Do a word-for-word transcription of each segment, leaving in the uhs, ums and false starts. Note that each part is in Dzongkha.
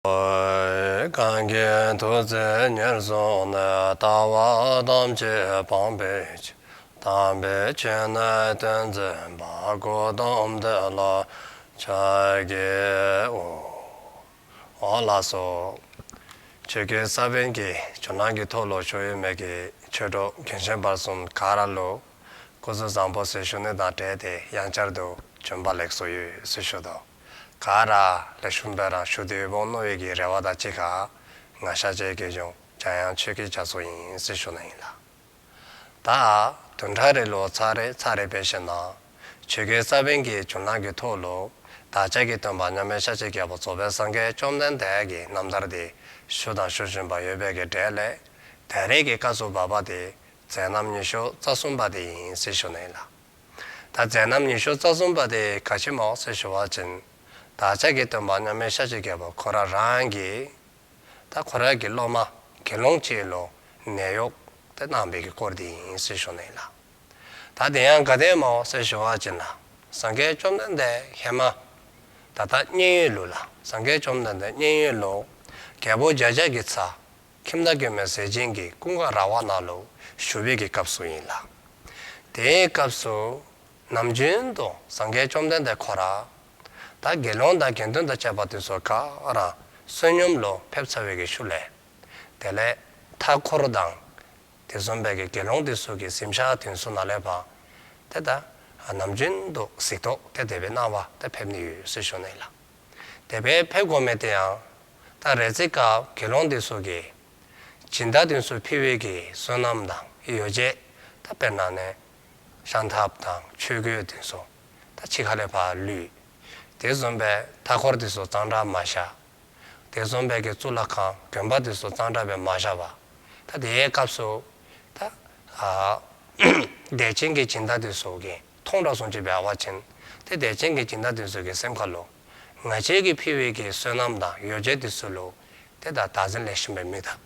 གང་གིས་ཐུགས་བརྩེ་ཉེར་བཟུང་ནས། ལྟ་བ་ཐམས་ཅད་སྤང་བའི་ཕྱིར། དམ་པའི་ཆོས་ནི་སྟོན་མཛད་པ། གཽ་ཏམ་དེ་ལ་ཕྱག་འཚལ་ལོ། འོང་ལགས་སོ། ཆོས་ཀྱི་ས་བོན་གྱི་རྒྱུན་ལམ་གྱི་ཐོག་ལུ་བཞུགས་ཡོད་མི་གི་ཆོས་གྲོགས་རྒན་གཞོན་བར་གསུམ་ག་ར་ལུ་སྐུ་གཟུགས་བཟང་པོ་ཟེར་ཞུ་ནི་དང་འབྲེལ་ཏེ་ཡང་བསྐྱར་དུ་བྱོན་པ་ལེགས་སོ་ཡོད་ཟེར་ཞུ་དོ། ག་ར་ལེགས་ཤོམ་སྦེ་ར་བཞུགས་ཏེ་འོང་མནོ་བའི་གི་རེ་བ་དང་གཅིག་ཁར་ང་ཤཱཀྱའི་དགེ་སློང་འཇམ་དབྱངས་ཆོས་ཀྱི་རྒྱ་མཚོ་ཨིན་ཟེར་ཞུ་ནི་ཨིན་ལགས། ད་བདུན་ཕྲག་རེ་ལུ་ཚར་རེ་ཚར་རེ་འབད་ཞིནམ་ལས་ཆོས་ཀྱི་ས་བོན་གྱི་རྒྱུན་ལམ་གྱི་ཐོག་ལུ་བདག་ཅག་གི་སྟོན་པ་མཉམ་མེད་ཤཱཀྱའི་རྒྱལ་པོ་རྫོགས་པའི་སངས་རྒྱས་བཅོམ་ལྡན་འདས་ཀྱི་རྣམ་ཐར་དེ་ཞུ་དང་ཞུ་བཞིན་པ་ཡོད་པའི་གི་གྲས་ལས་ད་རེས་ཀྱི་སྐབས་སུ་བབ་པ་དེ་མཛད་རྣམ་ཉི་ཤུ་རྩ་གསུམ་པ་དེ་ཨིན་ཟེར་ཞུ་ནི་ཨིན་ལགས། ད་མཛད་རྣམ་ཉི་ཤུ་རྩ་གསུམ་པ་དེ་ག་ཅི་སྨོ་ཟེར་ཞུ་བ་ཅིན་བདག་ཅག་གི་སྟོན་པ་མཉམ་མེད་ཤཱཀྱའི་རྒྱལ་པོ་ཁོ་ར་རང་གིས་ད་ཁོ་ར་གི་སློབ་མ་དགེ་སློང་ཅིག་ལུ་ནད་གཡོག་དེ་གནང་བའི་གི་སྐོར་དེ་ཨིན་ཟེར་ཞུ་ནི་ཨིན་ལགས། ད་དེ་ཡང་ག་དེ་སྨོ་ཟེར་ཞུ་བ་ཅིན་ལགས། སངས་རྒྱས་བཅོམ་ལྡན་འདས་ཧེ་མ་ད་ལྟ་མཉན་ཡོད་ལུ་ལགས། སངས་རྒྱས་བཅོམ་ལྡན་འདས་མཉན་ཡོད་ལུ་རྒྱལ་པོ་བརྒྱ་བརྒྱ་གི་ཚ་ཁྱིམ་བདག་མགོན་མེད་ཟས་སྦྱིན་གྱི་ཀུན་དགའ་ར་བ་ནང་ལུ་བཞུགས་པའི་གི་སྐབས་སུ་ཨིན་ལགས། དེའི་སྐབས་སུ་ནམ་རྒྱུན་དུ་སངས་རྒྱས་བཅོམ་ལྡན་འདས་ཁོ་ར་ད་དགེ་སློང་དང་དགེ་འདུན་དང་བཅས་པ་དེ་ཚུ་ག་ར་བསོད་སྙོམས་ལུ་ཕེབས་ཚར་བའི་གི་ཤུལ་ལས་དེ་ལས་མཐའ་འཁོར་དང་དེ་བཟུམ་སྦེ་གི་དགེ་སློང་དེ་ཚུ་གི་གཟིམ་ཤག་དེ་ཚུ་ནང་ལས་ཕར་ཏེ་ད་ནམ་རྒྱུན་དུ་གཟིགས་རྟོག་དེ་དེ་སྦེ་གནང་བར་ཏེ་ཕེབས་ནི་ཡོད་ཟེར་ཞུ་ནི་ལགས། དེ་སྦེ་ཕེབས་དགོ་མི་དེ་ཡང་ད་རེ་ཅིག་སྐབས་དགེ་སློང་དེ་ཚུ་གིས་སྦྱིན་བདག་དེ་ཚུ་ཕུལ་བའི་གི་བསོད་ནམས་དང་ཡོ་བྱད་ད་དཔེར་ན་ནི་ཤམ་ཐབས་དང་ཆོས་གོས་དེ་ཚུ་ད་ཕྱི་ཁ་ལས་ཕར་ལུས། དེ་བཟུམ་སྦེ་མཐའ་འཁོར་དེ་ཚུ་གཙང་སྦྲ་མ་བཞག། དེ་བཟུམ་སྦེ་གི་གཙུག་ལག་ཁང་དགོན་པ་དེ་ཚུ་གཙང་སྦྲ་སྦེ་མ་བཞག་པར་ད་དེའི་སྐབས་སུ་ད་ཨ་དད་ཅན་གྱི་སྦྱིན་བདག་དེ་ཚུ་གིས་མཐོང་དྲགས་སོང་ཅི་འབད་བ་ཅིན་ཏེ་དད་ཅན་གྱི་སྦྱིན་བདག་དེ་ཚུ་གི་སེམས་ཁ་ལུ་ང་བཅས་ཀྱིས་ཕུལ་བའི་གི་བསོད་ནམས་དང་ཡོ་བྱད་དེ་ཚུ་ལུ་ཏེ་ད་བདག་འཛིན་ལེགས་ཤོམ་སྦེ་མི་འཐབ་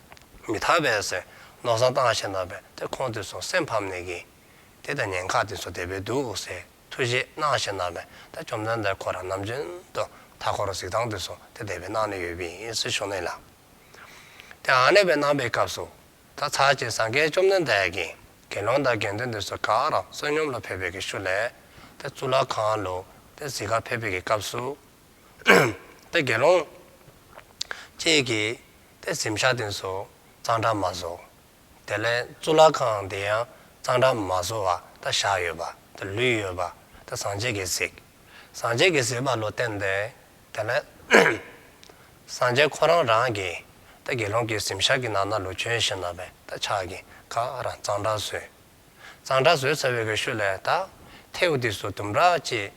མི་འཐབ་པས་ཟེར་མནོ་བསམ་བཏང་ཞིནམ་ལས་ཏེ་ཁོང་དེ་ཚུ་སེམས་ཕམ་ནི་གི་ཏེ་ད་ཉེན་ཁ་དེ་ཚུ་དེ་སྦེ་འདུག་ཟེར་ཐུགས་བཞེད་གནང་ཞིནམ་ལས་ད་བཅོམ་ལྡན་འདས་ཁོ་ར་ནམ་རྒྱུན་དུ་མཐའ་འཁོར་གཟིགས་ཐངས་དེ་ཚུ་ཏེ་དེ་སྦེ་གནང་ནི་ཡོདཔ་ཨིན་ཟེར་ཞུ་ནི་ལགས། ཏེ་ཨ་ནེ་སྦེ་གནང་བའི་སྐབས་སུ་ད་ཚར་གཅིག་སངས་རྒྱས་བཅོམ་ལྡན་འདས་ཀྱིས་དགེ་སློང་དང་དགེ་འདུན་དེ་ཚུ་ག་ར་བསོད་སྙོམས་ལུ་ཕེབས་པའི་གི་ཤུལ་ལས་ཏེ་གཙུག་ལག་ཁང་ལུ་ཏེ་གཟིགས་གར་ཕེབས་པའི་གི་སྐབས་སུ་ཏེ་དགེ་སློང་གཅིག་གིས་ཏེ་གཟིམ་ཤག་དེ་ཚུ་གཙང་སྦྲ་མ་བཟོ། དེ་ལས་གཙུག་ལག་ཁང་དེ་ཡང་གཙང་སྦྲ་མ་བཟོ་བར་ད་བཞག་ཡོདཔ་ད་ལུས་ཡོདཔ་ད་སངས་རྒྱས་ཀྱིས་གཟིགས། སངས་རྒྱས་ཀྱིས་གཟིགསཔ་ལུ་བརྟེན་ཏེ་དེ་ལས་སངས་རྒྱས་ཁོ་ར་རང་གིས་ད་དགེ་སློང་གི་གཟིམ་ཤག་གི་ནང་ན་ལུ་བྱོན་ཞིནམ་ལས་ད་ཕྱག་གིས་ག་ར་གཙང་སྦྲ་བཟོ། གཙང་སྦྲ་བཟོ་ཚར་བའི་གི་ཤུལ་ལས་ད་ཐལཝ་དེ་ཚུ་དུམ་གྲ་ཅིག་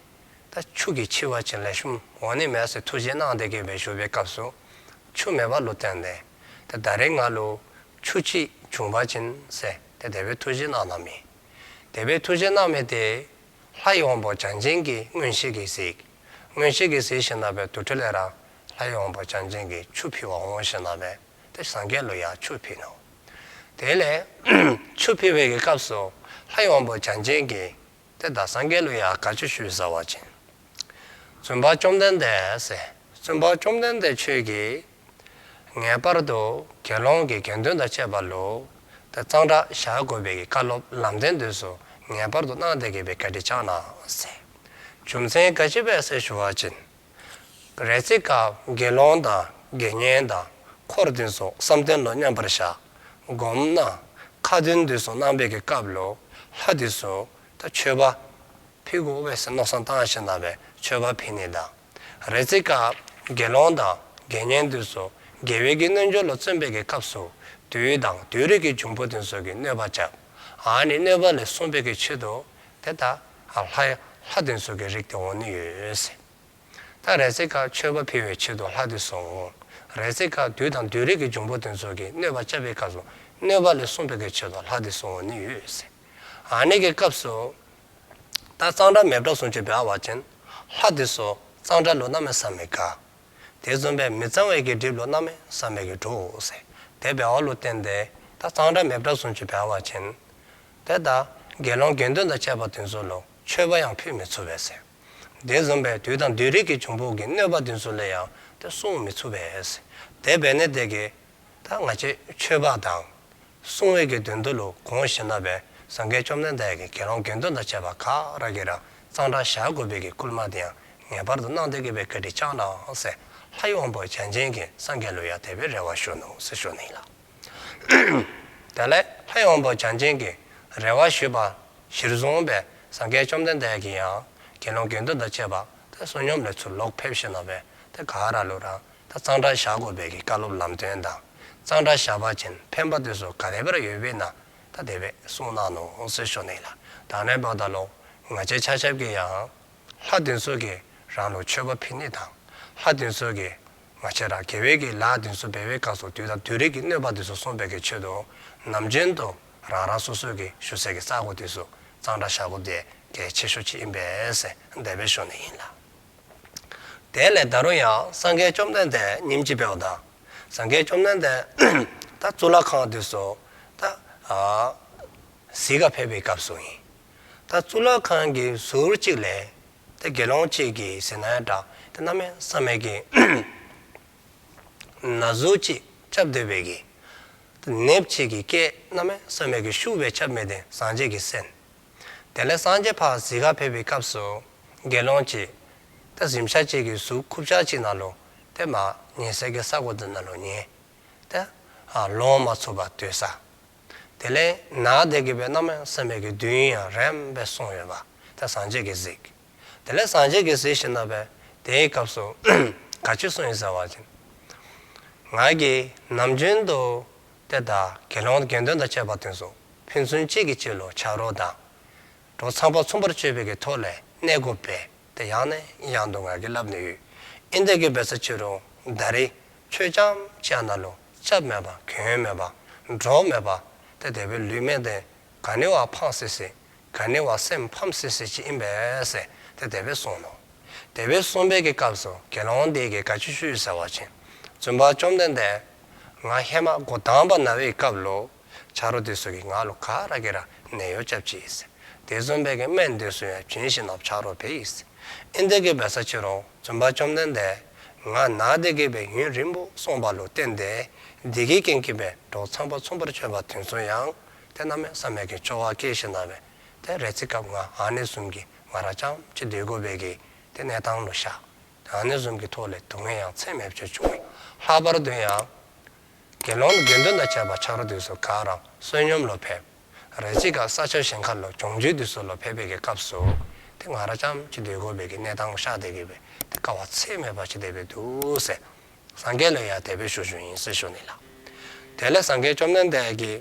ད་ཆུ་གིས་འཁྱིལ་བ་ཅིན་ལེགས་ཤོམ་འོང་ནི་མས་ཟེར་ཐུགས་བཞེད་གནང་སྟེ་གི་སྦེ་བཞུགས་པའི་སྐབས་སུ་ཆུ་མེདཔ་ལུ་བརྟེན་ཏེ་ད་ད་རེས་ང་ལུ་ཆུ་ཅིག་བྱུང་པ་ཅིན་ཟེར་ཏེ་དེ་སྦེ་ཐུགས་བཞེད་གནང་གནངམ་ཨིན། དེ་སྦེ་ཐུགས་བཞེད་གནང་མི་དེ་ལྷའི་དབང་པོ་བརྒྱ་བྱིན་གྱིས་མངོན་ཤེས་ཀྱིས་གཟིགས། མངོན་ཤེས་ཀྱིས་གཟིགས་ཞིནམ་ལས་དུར་ཁྲོད་ལས་ར་ལྷའི་དབང་པོ་བརྒྱ་བྱིན་གྱིས་ཆུ་ཕུལ་བར་འོང་ཞིནམ་ལས་ཏེ་སངས་རྒྱས་ལུ་ཡང་ཆུ་ཕུལ་ནུག། དེ་ལས་ཆུ་ཕུལ་བའི་གི་སྐབས་སུ་ལྷའི་དབང་པོ་བརྒྱ་བྱིན་གྱིས་ཏེ་ད་སངས་རྒྱས་ལུ་ཡང་ག་ཅི་ཞུ་ཟེར་བ་ཅིན། བཙུན་པ་བཅོམ་ལྡན་འདས་ཟེར། བཙུན་པ་བཅོམ་ལྡན་འདས་ཁྱོད་ཀྱིས་ངེས་པར་དུ་དགེ་སློང་གི་དགེ་འདུན་དང་བཅས་པ་ལུ་ཏེ་གཙང་སྦྲ་བཞག་དགོ་པའི་གི་བཀའ་སློབ་ལམ་སྟོན་དེ་ཚུ་ངེས་པར་དུ་གནང་སྟེ་གི་སྦེ་བཀའ་དྲིན་བསྐྱང་གནང་ཟེར། རྒྱུ་མཚན་ག་ཅི་སྦེ་ཟེར་ཞུ་བ་ཅིན། རེ་ཅིག་སྐབས་དགེ་སློང་དང་དགེ་བསྙེན་དང་འཁོར་དེ་ཚུ་བསམ་གཏན་ལུ་མཉམ་པར་བཞག་སྒོམ་གནང་ཁ་འདོན་དེ་ཚུ་གནང་བའི་གི་སྐབས་ལུ་ལྷ་དེ་ཚུ་ད་མཆོད་པ་ཕུལ་དགོ་པས་ཟེར་མནོ་བསམ་བཏང་ཞིནམ་ལས་མཆོད་པ་ཕུལ་ནི་དང་། རེ་ཅིག་སྐབས་དགེ་སློང་དང་དགེ་བསྙེན་དེ་ཚུ་དགེ་བའི་གི་རྣལ་འབྱོར་ལུ་བརྩོན་པའི་གི་སྐབས་སུ་བདུད་དང་བདུད་རིགས་ཀྱི་འབྱུང་པོ་དེ་ཚུ་གིས་གནོད་པ་རྐྱབ། ཨ་ནི་གནོད་པ་ལས་སྲུང་བའི་གི་ཆེད་དུ་ཏེ་ད་ལྷ་ལྷ་དེ་ཚུ་གི་རིགས་དེ་འོང་ནི་ཡོད་ཟེར། ད་རེ་ཅིག་སྐབས་མཆོད་པ་ཕུལ་བའི་ཆེད་དུ་ལྷ་དེ་ཚུ་འོང་། རེ་ཅིག་སྐབས་བདུད་དང་བདུད་རིགས་ཀྱི་འབྱུང་པོ་དེ་ཚུ་གིས་གནོད་པ་རྐྱབ་པའི་སྐབས་སུ་གནོད་པ་ལས་སྲུང་བའི་གི་ཆེད་དུ་ལྷ་དེ་ཚུ་འོང་ནི་ཡོད་ཟེར། ཨ་ནི་གི་སྐབས་སུ་ད་གཙང་སྦྲ་མེདཔ་འདྲཝ་སོང་ཅི་འབད་བ་ཅིན་ལྷ་དེ་ཚུ་གཙང་སྦྲ་ལུ་གནམ་མེད་ས་མེད་དགའ། དེ་བཟུམ་སྦེ་མི་གཙང་བའི་གི་སྒྲིབ་ལུ་གནམ་མེད་ས་མེད་ཀྱི་འདྲོག་ཟེར། དེ་འབདཝ་ལུ་བརྟེན་ཏེ་ད་གཙང་སྦྲ་མེདཔ་འདྲཝ་སོང་ཅི་འབད་བ་ཅིན་ཏེ་ད་དགེ་སློང་དགེ་འདུན་དང་བཅས་པ་དེ་ཚུ་ལུ་མཆོད་པ་ཡང་ཕུལ་མི་ཚུགས་པས་ཟེར། དེ་བཟུམ་སྦེ་བདུད་དང་བདུད་རིགས་ཀྱི་འབྱུང་པོ་གི་གནོད་པ་དེ་ཚུ་ལས་ཡང་ ཏེ་བསྲུང་མི་ཚུགས་པས། དེ་འབད་ནི་དེ་གིས་ད་ང་བཅས་མཆོད་པ་དང་བསྲུང་བའི་གི་དོན་དུ་ལུ་དགོངས་ཞིནམ་ལས་སངས་རྒྱས་བཅོམ་ལྡན་འདས་ཀྱིས་དགེ་སློང་དགེ་འདུན་དང་བཅས་པ་ག་ར་གིས་ར་གཙང་སྦྲ་བཞག་དགོ་པའི་གི་སྐུལ་མ་དེ་ཡང་ངེས་པར་དུ་གནང་སྟེ་གི་སྦེ་བཀའ་དྲིན་བསྐྱངས་གནང་ཟེར་ལྷ་ཡི་དབང་པོ་བརྒྱ་བྱིན་གྱིས་སངས་རྒྱས་ལུ་ཡང་དེ་སྦེ་རེ་བ་ཞུ་ནུག་ཟེར་ཞུ་ནི་ཨིན་ལགས། དེ་ལས་ལྷ་ཡི་དབང་པོ་བརྒྱ་བྱིན་གྱིས་རེ་བ་ཞུས་པ་གཞིར་བཟུང་སྦེ་སངས་རྒྱས་བཅོམ་ལྡན་འདས་ཀྱིས་ཡང་དགེ་སློང་དགེ་འདུན་དང་བཅས་པ་ཏེ་བསོད་སྙོམས་ལས་ཚུར་ལོག་ཕེབས་ཞིནམ་ལས་ཏེ་ག་ར་ལུ་ར་ད་གཙང་སྦྲ་བཞག་དགོ་པའི་གི་བཀའ་སློབ་ལམ་སྟོན་དང་གཙང་སྦྲ་བཞག་པ་ཅིན་ཕན་པ་དེ་ཚུ་ག་དེ་སྦེ་ར་ཡོདཔ་ཨིན་ན་ད་དེ་སྦེ་གསུངས་གནང་ནུག་ཟེར་ཞུ་ནི་ལགས། ད་ཨ་ནི་འབདཝ་ད་ལུ་ང་བཅས་ཆ་ཁྱབ་ཀྱིས་ཡང་ལྷ་དེ་ཚུ་གིས་རང་ལུ་མཆོད་པ་ཕུལ་ནི་དང་ལྷ་དེ་ཚུ་གིས་ང་བཅས་ར་དགེ་བའི་གི་ལཱ་དེ་ཚུ་འབད་བའི་སྐབས་སུ་དུས་དང་དུས་རིགས་ཀྱི་གནོད་པ་དེ་ཚུ་སྲུང་བའི་གི་ཆེད་དུ་ནམ་རྒྱུན་དུ་རང་རང་སོ་སོའི་གི་བཞུགས་སའི་གི་ས་གོ་དེ་ཚུ་གཙང་སྦྲ་བཞག་དགོཔ་དེ་གལ་ཆེ་ཤོས་ཅིག་ཨིན་པས་ཟེར་དེ་སྦེ་ཞུ་ནི་ཨིན་ལགས། དེ་ལས་ད་རུང་ཡང་སངས་རྒྱས་བཅོམ་ལྡན་འདས་ཉིནམ་ཅིག་འབདཝ་ད་སངས་རྒྱས་བཅོམ་ལྡན་འདས་ད་གཙུག་ལག་ཁང་དེ་ཚུ་ད་ཨ་གཟིགས་ག་ཕེབས་པའི་སྐབས་སུ་ཨིན། ད་གཙུག་ལག་ཁང་གི་ཟུར་གཅིག་ལས་ད་དགེ་སློང་གཅིག་གིས་ཟེར་ན་ཡང་འདྲ་ད་གནམ་མེད་ས་མེད་ཀྱི་ན་ཟུག་ཅིག་རྐྱབ་སྡོད་པའི་གི་ད་ནདཔ་ཅིག་གི་སྐད་གནམ་མེད་ས་མེད་ཀྱི་ཤུགས་སྦེ་རྐྱབ་མི་དེ་སངས་རྒྱས་ཀྱིས་གསན། དེ་ལས་སངས་རྒྱས་ཕར་གཟིགས་ག་ཕེབས་པའི་སྐབས་སུ་དགེ་སློང་གཅིག་ད་གཟིམ་ཤག་གཅིག་གི་ཟུར་ཁུག་ཀྱག་ཅིག་ནང་ལུ་ཏེ་མར་ཉལ་སའི་གི་ས་གོ་དེ་ནང་ལུ་ཉལ། ཏེ་ཨ་ལོང་མ་ཚུགས་པར་སྡོད་ས། དེ་ལས་ན་སྟེ་གི་སྦེ་གནམ་མེད་ས་མེད་ཀྱི་དུས་ཡུན་ཡང་རིངམོ་སྦེ་སོང་ཡོད་པ་ཏེ་སངས་རྒྱས་ཀྱིས་གཟིགས། དེ་ལས་སངས་རྒྱས་ཀྱིས་གཟིགས་ཞིནམ་ལས་དེའི་སྐབས་སུ་ག་ཅི་གསུངས་ཡི་ཟེར་བ་ཅིན་ང་གིས་ནམ་རྒྱུན་དུ་ཏེ་ད་དགེ་སློང་དགེ་འདུན་དང་བཅས་པ་དེ་ཚུ་ཕན་ཚུན་གཅིག་གིས་གཅིག་ལུ་ཆ་རོགས་དང་གྲོགས་ཚངས་པ་མཚུངས་པར་སྤྱོད་པའི་གི་ཐོག་ལས་གནས་དགོ་པས། ཏེ་ཡང་ནས་ཡང་དུ་ང་གིས་སླབ་ནི་ཡོད། ཨིན་ཏེ་གི་འབད་ས་ཅི་རུང་ད་རེས་ཁྱོད་རྐྱངམ་གཅིག་ནང་ལུ་སྐྱབས་མེད་པ་མགོན་མེད་པ་གྲོགས་མེད་པ་ཏེ་དེ་སྦེ་ལུས་མི་དེ་ག་ནི་བ་ཕངས་སི་སི་ག་ནི་བ་སེམས་ཕམ་སི་སི་ཅིག་ཨིན་པས་ཟེར་ཏེ་དེ་སྦེ་གསུངས་ནུག། དེ་སྦེ་གསུངས་པའི་གི་སྐབས་སུ་དགེ་སློང་དེ་གིས་ག་ཅི་ཞུ་ཡི་ཟེར་བ་ཅིན་བཙུན་པ་བཅོམ་ལྡན་འདས་ང་ཧེ་མ་འགོ་དང་པ་ན་བའི་སྐབས་ལུ་ཆ་རོགས་དེ་ཚུ་གིས་ང་ལུ་ག་ར་གིས་ར་ནད་གཡོག་རྐྱབ་ཅི་ཟེར། དེ་བཟུམ་སྦེ་གི་སྨན་དེ་ཚུ་ཡང་བྱིན་ཞིནམ་ལས་ཆ་རོགས་འབད་ཡི་ཟེར། ཨིན་ཏེ་གི་འབད་ས་ཅི་རུང་བཙུན་པ་བཅོམ་ལྡན་འདས་ང་ན་སྟེ་གི་སྦེ་ཡུན་རིང་པོ་སོང་བ་ལུ་བརྟེན་ཏེ་དེ་གི་རྐྱེན་གྱིས་སྦེ་གྲོགས་ཚངས་པ་མཚུངས་པར་སྤྱོད་པ་དེ་ཚུ་ཡང་ཏེ་གནམ་མེད་ས་མེད་ཀྱི་སྐྱོ་བ་སྐྱེས་ཞིནམ་ལས་ཏེ་རེ་ཅིག་སྐབས་ང་ཨ་ནི་བཟུམ་གྱི་ང་ར་རྐྱངམ་གཅིག་སྡོད་དགོ་པའི་གི་ཏེ་གནས་སྟངས་ལུ་ཤར། ཨ་ནི་བཟུམ་གྱི་ཐོག་ལས་སྡུག་བསྔལ་ཡང་ཚད་མེདཔ་ཅིག་བྱུང་ཡི། ལྷག་པར་དུ་ཡང་དགེ་སློང་དགེ་འདུན་དང་བཅས་པ་ཆ་རོགས་དེ་ཚུ་ག་ར་བསོད་སྙོམས་ལུ་ཕེབས། རེ་ཅིག་ཁར་ས་ཆ་གཞན་ཁར་ལུ་ལྗོངས་རྒྱུ་དེ་ཚུ་ལུ་ཕེབས་པའི་གི་སྐབས་སུ་ཏེ་ང་ར་རྐྱངམ་གཅིག་སྡོད་དགོ་པའི་གི་གནས་སྟངས་ཤར་ཏེ་གི་སྦེ་ཏེ་དཀའ་བ་ཚད་མེད་པ་ཅིག་དེ་སྦེ་འདུག་ཟེར་སངས་རྒྱས་ལུ་ཡང་དེ་སྦེ་ཞུ་ཞུཝ་ཨིན་ཟེར་ཞུ་ནི་ལགས། དེ་ལས་སངས་རྒྱས་བཅོམ་ལྡན་འདས་ཀྱིས་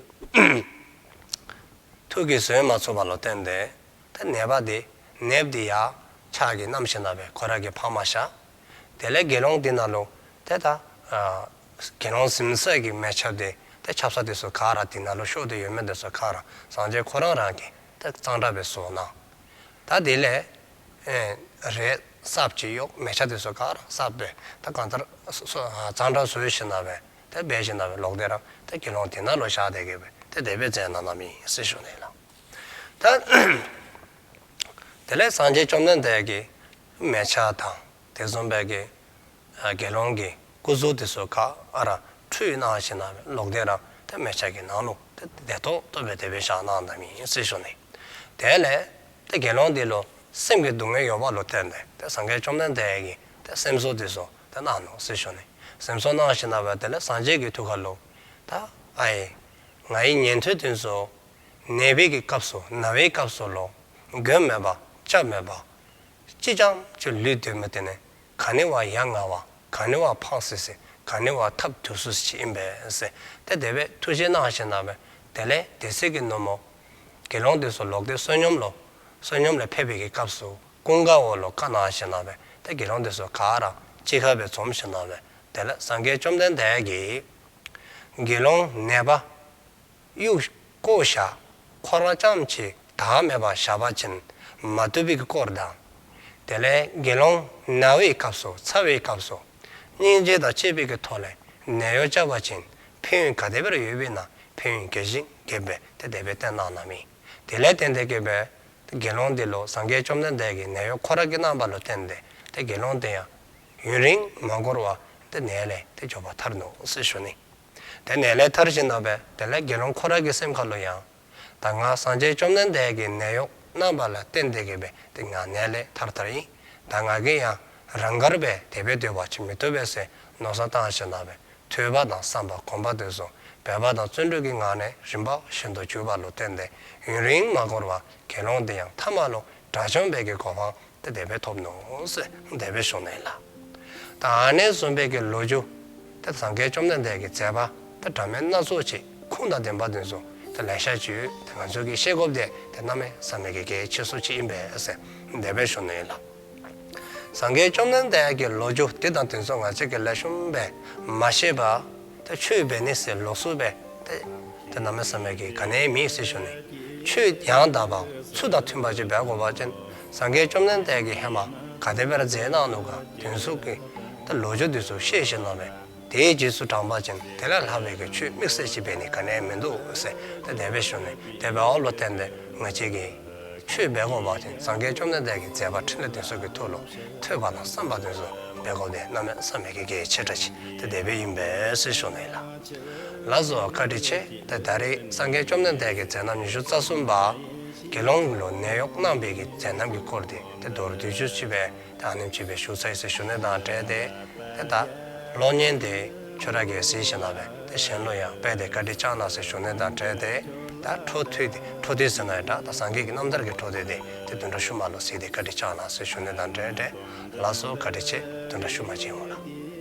ཐུགས་ཀྱིས་བཟོད་མ་ཚུགས་པ་ལུ་བརྟེན་ཏེ་ཏེ་ནདཔ་དེ་ནདཔ་དེ་ཡང་ཕྱག་གིས་བསྣམས་ཞིནམ་ལས་ཁོ་ར་གི་ཕ་མར་བཞག། དེ་ལས་དགེ་སློང་དེ་ནང་ལུ་ཏེ་ད་ཨ་དགེ་སློང་གཟིམ་ས་གི་མལ་ཆ་དེ་ཏེ་ཆབ་གསང་དེ་ཚུ་ག་ར་དེ་ནང་ལུ་ཤོར་ཏེ་ཡོད་མི་དེ་ཚུ་ག་ར་སངས་རྒྱས་ཁོ་ར་རང་གིས་ཏེ་གཙང་སྦྲ་སྦེ་བཟོ་གནང་། ད་དེ་ལས་ཨེ་རས་གསརཔ་ཅིག་གཡོགས། མལ་ཆ་དེ་ཚུ་ག་ར་གསརཔ་སྦེ་ད་གང་ལྟར་སོ་སོ་ཨ་གཙང་སྦྲ་བཟོ་ཞིནམ་ལས་ཏེ་འབད་ཞིནམ་ལས་ལོག་སྟེ་ར་ཏེ་དགེ་སློང་དེ་ནང་ལུ་བཞག་སྟེ་གི་སྦེ་ཏེ་དེ་སྦེ་མཛད་གནང་གནངམ་ཨིན་ཟེར་ཞུ་ནི་ལགས། ད་དེ་ལས་སངས་རྒྱས་བཅོམ་ལྡན་འདས་ཀྱིས་མལ་ཆ་དང་དེ་བཟུམ་སྦེ་གི་ཨ་དགེ་སློང་གི་སྐུ་གཟུགས་དེ་ཚུ་ག་ར་ཁྲུས་གནང་ཞིནམ་ལས་ལོག་སྟེ་ར་ཏེ་མལ་ཆ་གི་ནང་ལུ་ཏེ་བདེ་ཏོག་ཏོ་སྦེ་དེ་སྦེ་བཞག་གནང་གནངམ་ཨིན་ཟེར་ཞུ་ནི། དེ་ལས་ཏེ་དགེ་སློང་དེ་ལུ་སེམས་ཀྱི་སྡུག་བསྔལ་ཡོད་པ་ལུ་བརྟེན་ཏེ་ཏེ་སངས་རྒྱས་བཅོམ་ལྡན་འདས་ཀྱིས་ཏེ་སེམས་གསོ་དེ་ཚུ་ཏེ་གནང་ནུག་ཟེར་ཞུ་ནི། སེམས་གསོ་གནང་ཞིནམ་ལས་དེ་ལས་སངས་རྒྱས་ཀྱི་ཐུགས་ཁ་ལུ་ད་ཨའི་ང་ཡི་ཉན་ཐོས་དེ་ཚུ་ནད་པའི་གི་སྐབས་སུ་ན་བའི་སྐབས་སུ་ལུ་མགོན་མེད་པ་སྐྱབས་མེད་པ་གཅིག་རྐྱངམ་གཅིག་ལུས་སྡོད་མི་དེ་ནི་ག་ནི་བ་ཡ་ང་བ་ག་ནི་བ་ཕངས་སི་སི་ག་ནི་བ་ཐབས་སྡུག་སུ་ཅིག་ཨིན་པས་ཟེར་ཏེ་དེ་སྦེ་ཐུགས་རྗེ་གནང་ཞིནམ་ལས་དེ་ལས་དེ་ཚེ་གི་ནུབ་མོ་དགེ་སློང་དེ་ཚུ་ལོག་སྟེ་བསོད་སྙོམས་ལུ་བསོད་སྙོམས་ལས་ཕེབས་པའི་གི་སྐབས་སུ་ཀུན་དགའ་བོ་ལུ་བཀའ་གནང་ཞིནམ་ལས་ཏེ་དགེ་སློང་དེ་ཚུ་ག་ར་གཅིག་ཁར་སྦེ་འཛོམས་ཞིནམ་ལས་དེ་ལས་སངས་རྒྱས་བཅོམ་ལྡན་འདས་ཀྱིས་དགེ་སློང་ནད་པ་གཡུག་བཀོ་བཞག། ཁོ་ར་རྐྱངམ་གཅིག་བདག་མེད་པར་བཞག་པ་ཅིན་མ་བཏུབ་པའི་གི་སྐོར་དང་། དེ་ལས་དགེ་སློང་ན་བའི་སྐབས་སུ་ཚ་བའི་སྐབས་སུ་སྙིང་རྗེ་དང་བཅས་པའི་གི་ཐོག་ལས་ནད་གཡོག་བཅའ་བ་ཅིན་ཕན་ཡོན་ག་དེ་སྦེ་ར་ཡོདཔ་ཨིན་ན་ཕན་ཡོན་ག་ཅི་ག་སྦེ་ཏེ་དེ་སྦེ་བསྟན་གནང་གནངམ་ཨིན། དེ་ལས་བརྟེན་ཏེ་གི་སྦེ་ཏེ་དགེ་སློང་དེ་ལུ་སངས་རྒྱས་བཅོམ་ལྡན་འདས་ཀྱིས་ནད་གཡོག་ཁོ་ར་གིས་གནང་བ་ལུ་བརྟེན་ཏེ་ཏེ་དགེ་སློང་དེ་ཡང་ཡུན་རིང་མ་འགོར་བར་ ཏེ་ནད་ལས་ཏེ་མགྱོགས་པ་ཐར་ནུག་ཟེར་ཞུ་ནི། ཏེ་ནད་ལས་ཐར་ཞིནམ་ལས་སྦེ་དེ་ལས་དགེ་སློང་ཁོ་ར་གི་སེམས་ཁ་ལུ་ཡང་ད་ང་སངས་རྒྱས་བཅོམ་ལྡན་འདས་ཀྱིས་ནད་གཡོག་གནང་བ་ལ་བརྟེན་ཏེ་གིས་སྦེ་ཏེ་ང་ནད་ལས་ཐར་ཐར་ཡི། ད་ང་གིས་ཡང་རང་དགར་སྦེ་དེ་སྦེ་སྡོད་པ་ཅིན་མི་བཏུབ་པས་ཟེར་མནོ་བསམ་བཏང་ཞིནམ་ལས་སྦེ་ཐོས་པ་དང་བསམ་པ་སྒོམ་པ་དེ་ཚུ་འབད་པ་དང་བརྩོན་འགྲུས་ཀྱི་ངང་ནས་རིམ་པ་བཞིན་དུ་འཇུག་པ་ལུ་བརྟེན་ཏེ་ཡུན་རིང་མ་འགོར་བར་དགེ་སློང་དེ་ཡང་ཐ་མ་ལུ་དགྲ་བཅོམ་པའི་གི་གོ་འཕང་ཏེ་དེ་སྦེ་ཐོབ་ནུག་ཟེར་དེ་སྦེ་ཞུ་ནི་ལགས། ད་ཨ་ནི་བཟུམ་པའི་གི་ལོ་རྒྱུས་ཏེ་སངས་རྒྱས་བཅོམ་ལྡན་འདས་ཀྱི་མཛད་པ་ཏེ་འདྲ་མིན་སྣ་ཚོགས་ཅིག་ཁུངས་དང་ལྡན་པ་དེ་ཚུ་ཏེ་ལེ་ཤ་ཅིག་ཏེ་ང་ཚུ་གིས་ཤེས་དགོཔ་དེ་ཏེ་གནམ་མེད་ས་མེད་ཀྱི་གལ་ཆེ་ཤོས་ཅིག་ཨིན་པས་ཟེར་དེ་སྦེ་ཞུ་ནི་ལགས། སངས་རྒྱས་བཅོམ་ལྡན་འདས་ཀྱི་ལོ་རྒྱུས་དེ་དང་དེ་ཚུ་ང་བཅས་ཀྱིས་ལེགས་ཤོམ་སྦེ་མ་ཤེས་པར་ཏེ་ཆོས་འབད་ནི་ཟེར་ལོགས་སུ་སྦེ་ཏེ་ཏེ་གནམ་མེད་ས་མེད་ཀྱི་ག་ནི་མེད་ཟེར་ཞུ་ནི། ཆོས་ཡང་དག་པ་ཚུལ་དང་མཐུན་པ་ཅིག་འབད་དགོ་པ་ཅིན་སངས་རྒྱས་བཅོམ་ལྡན་འདས་ཀྱིས་ཧེ་མ་ག་དེ་སྦེ་ར་མཛད་གནང་ནུག་ག་དེ་ཚུ་གི་ཏེ་ལོ་རྒྱུས་དེ་ཚུ་ཤེས་ཞིནམ་ལས་སྦེ་དེའི་རྗེས་སུ་འབྲངས་པ་ཅིན་དེ་ལས་ལྷག་པའི་གི་ཆོས་དམིགས་བསལ་ཅིག་འབད་ནི་ག་ནི་མིན་འདུག་ཟེར་ཏེ་དེ་སྦེ་ཞུ་ནི། དེ་འབདཝ་ལུ་བརྟེན་ཏེ་ང་བཅས་ཀྱིས་ཆོས་འབད་དགོ་པ་ཅིན་སངས་རྒྱས་བཅོམ་ལྡན་འདས་ཀྱི་མཛད་པ་འཕྲིན་ལས་དེ་ཚུ་གི་ཐོག་ལུ་ཐོས་པ་དང་བསམ་པ་དེ་ཚུ་འབད་དགོཔ་དེ་གནམ་མེད་ས་མེད་ཀྱི་གལ་ཆེ་དྲགས་ཅིག་ཏེ་དེ་སྦེ་ཨིན་པས་ཟེར་ཞུ་ནི་ལགས། ལགས་སོ། བཀའ་དྲིན་ཆེ། ཏེ་ད་རེས་སངས་རྒྱས་བཅོམ་ལྡན་འདས་ཀྱི་མཛད་རྣམ་ཉི་ཤུ་རྩ་གསུམ་པ་དགེ་སློང་ལུ་ནད་གཡོག་གནང་བའི་གི་མཛད་རྣམ་གྱི་སྐོར་དེ་ཏེ་མདོར་བསྡུས་ཅིག་སྦེ་ད་ཨ་ནེམ་ཅིག་སྦེ་ཞུ་ཚར་ཡི་ཟེར་ཞུ་ནི་དང་འབྲེལ་ཏེ་ཏེ་ད་གློག་བརྙན་དེ་ཁྱོད་ར་གིས་གཟིགས་ཞིནམ་ལས་སྦེ་ཏེ་གཞན་ལུ་ཡང་སྤེལ་ཏེ་བཀའ་དྲིན་བསྐྱང་གནང་ཟེར་ཞུ་ནི་དང་འབྲེལ་ཏེ་ད་འཕྲོ་མཐུད་དེ་འཕྲོ་མཐུད་ཟེར་ན་ཡང་འདྲ་ད་སངས་རྒྱས་ཀྱི་རྣམ་ཐར་གྱི་འཕྲོ་མཐུད་དེ་ཏེ་བདུན་ཕྲག་ཤུལ་མ་ལུ་གཟིགས་ཏེ་བཀའ་དྲིན་བསྐྱང་གནང་ཟེར་ཞུ་ནི་དང་འབྲེལ་ཏེ་ལགས་སོ། བཀའ་དྲིན་ཆེ། བདུན་ཕྲག་ཤུལ་མ་མཇལ་འོང་ལགས།